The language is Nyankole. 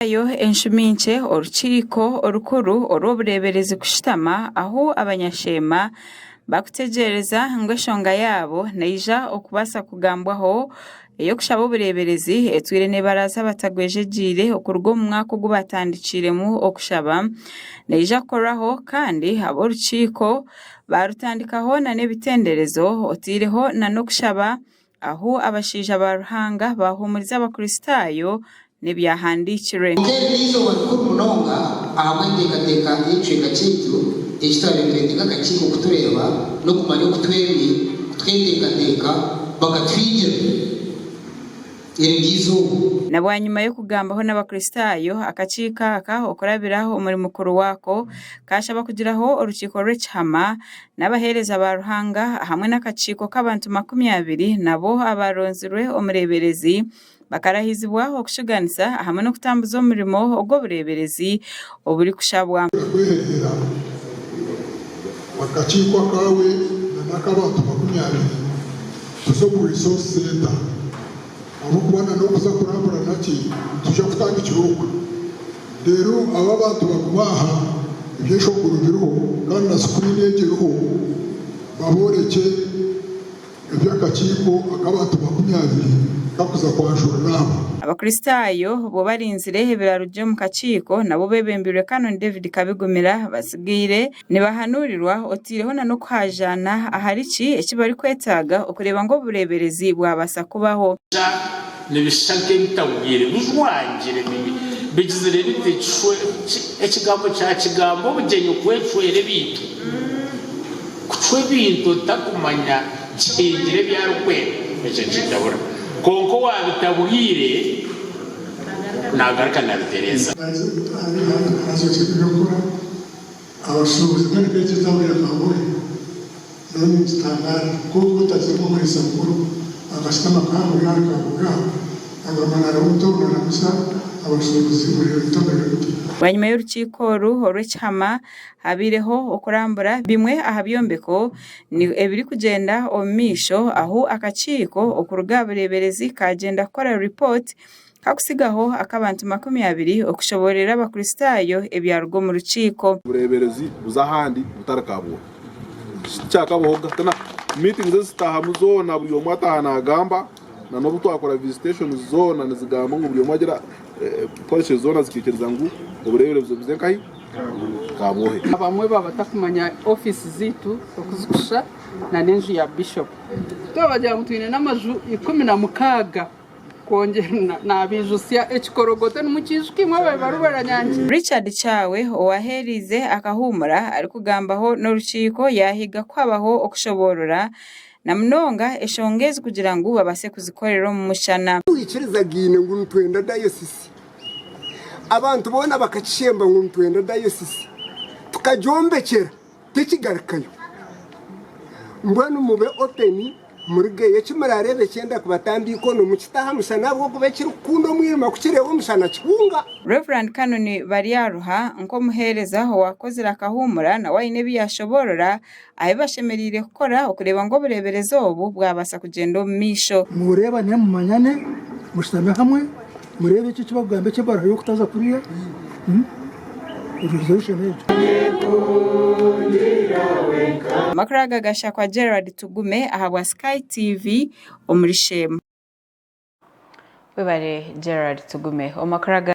Yo enshumi nkye orukiiko orukuru orw'obureeberezi kushutama ahu abanyasheema bakutegyereza ngu enshonga yaabo neija okubaasa kugambwaho ey'okushaba obureeberezi etwire nebaraaza abatagwejegyeire okuruga omu mwaka ogu batandikiiremu okushaba neija kukorwaho kandi ab'orukiiko barutandikaho n'ebitenderezo oteireho n'okushaba Ahu abashaija ba Ruhanga baahuumuriza Abakristaayo n'Ebyahandiikirwe. Kwonka eri n'eizooba rikuru munonga ahabw'enteekateeka y'ekicweka kyaitu eki twabaire nitwetenga akakiiko kutureeba n'okumanya oku twemi kutweteekateeka bakatuhigira. Eri ry'eizooba. Na bwanyima y'okugambaho n'Abakristaayo, akakiiko aka okurabira omuri mukuru waako kaashaba kugiraho orukiiko rw'ekihama n'abaheereza ba Ruhanga hamwe n'akakiiko k'abantu 20 nabo abaaronzirwe omureeberezi bakarahizibwa okushuganisa hamwe n'okutambuza omurimo ogw'obureeberezi oburikushabwa. Kwehereera akakiiko akaawe na n'ak'abantu 20 tuze omu Resource Centre ahabw'okuba na n'okuza kurambura naki nitwija kutandikira okwe reero abo abantu bagume aha ebyeshongoro biriho kandi na sikuriini egyo eriho baboorekye eby'akakiiko ak'abantu 20 kakuza kwanjura naabo. Abakristaayo bo barinzire ebirarugye omu kakiiko nabo bebembeirwe Canon David Kabigumira batsigaire Nibahanuurirwa otaireho na n'okuhaajaana ahari ki eki barikwetaaga okureeba ngu obureeberezi bwabaasa kubaho. Nibishusha nk'ebitabwire, bijwangire, bigizire biti, Ekigambo kya Kigambo obugyenyi okwecwera ebintu, kucwa ebintu otakumanya kihingire ebi arikwenda, ekyo nikitabura. Kwonka owaabitabwire naagaruka naabitereeza. Abashuubuzi mbwenu nk'ekyo etauni ya Kangole nyowe ninkitangaarira ku otaziremu omuriisa mukuru akashutama akaha buri ahari Kangole aho agamba naaraba omu tauni naramutsya abashuubuzi muriire muta muriire muta. Bwanyima y'orukiiko oru orw'ekihama, habaireho okurambura bimwe aha byombeko ebirikugyenda omu maisho ahu akakiiko okuruga aha bureeberezi kaagyenda kukora ripooti Kakutsigaho ak'abantu 20 okushoboororera Abakristaayo ebyaruga omu rukiiko. Obureeberezi buza ahandi butari Kabwohe. Tikyakabahoga. Tana meetings ezitaahamu zoona buri omwe ataaha naagamba na n'obu twakora visitations zoona nizigamba ngu buri omwe agira policies zoona zikaikiriza ngu obureeberezi buze nkahi? Kabwohe. Abamwe baba batakumanya ofiisi zaitu oku zikushusha na n'enju ya Bishop. Twabagira ngu twine n'amaju 16. Kwongyera naabiijutsya ekikorogoto nimukiijuka imwe ababi Nyangi. Richard Kyawe owaheeriize akahuumura arikugambaho n'orukiiko yaahiga ku habaho okushoboorora na munonga eshonga ezi kugira ngu babaase kuzikorera omu mushana. Twikirizagaine ngu nitwenda dayosisi. Abantu boona bakakishemba ngu nitwenda dayosisi. Tukagyombekyera tekigarukayo. Mbwenu mube open Murugeyo, eki muraareebe kyenda kubatamba eikono, mukite aha mushana, ahabw'okuba ekirikukunda omwirima ku kireeba omushana kihunga. Rev. Canon Baryaruha nk'omuheereza owaakozire akahuumura nawe aine ebi yaashoboorora aha bi bashemereire kukora okureeba ngu obureeberezi obu bwabaasa kugyenda omu maisho. Mureebane, mumanyane, mushutame hamwe, mureebe eki eki bakugamba eky'ebaruha y'okutaza kuriya. Resolution egyo. Amakuru aga gashakwa Gerald Tugume ahabwa Sky TV omuri Sheema. Webare Gerald Tugume. Omu makuru aga.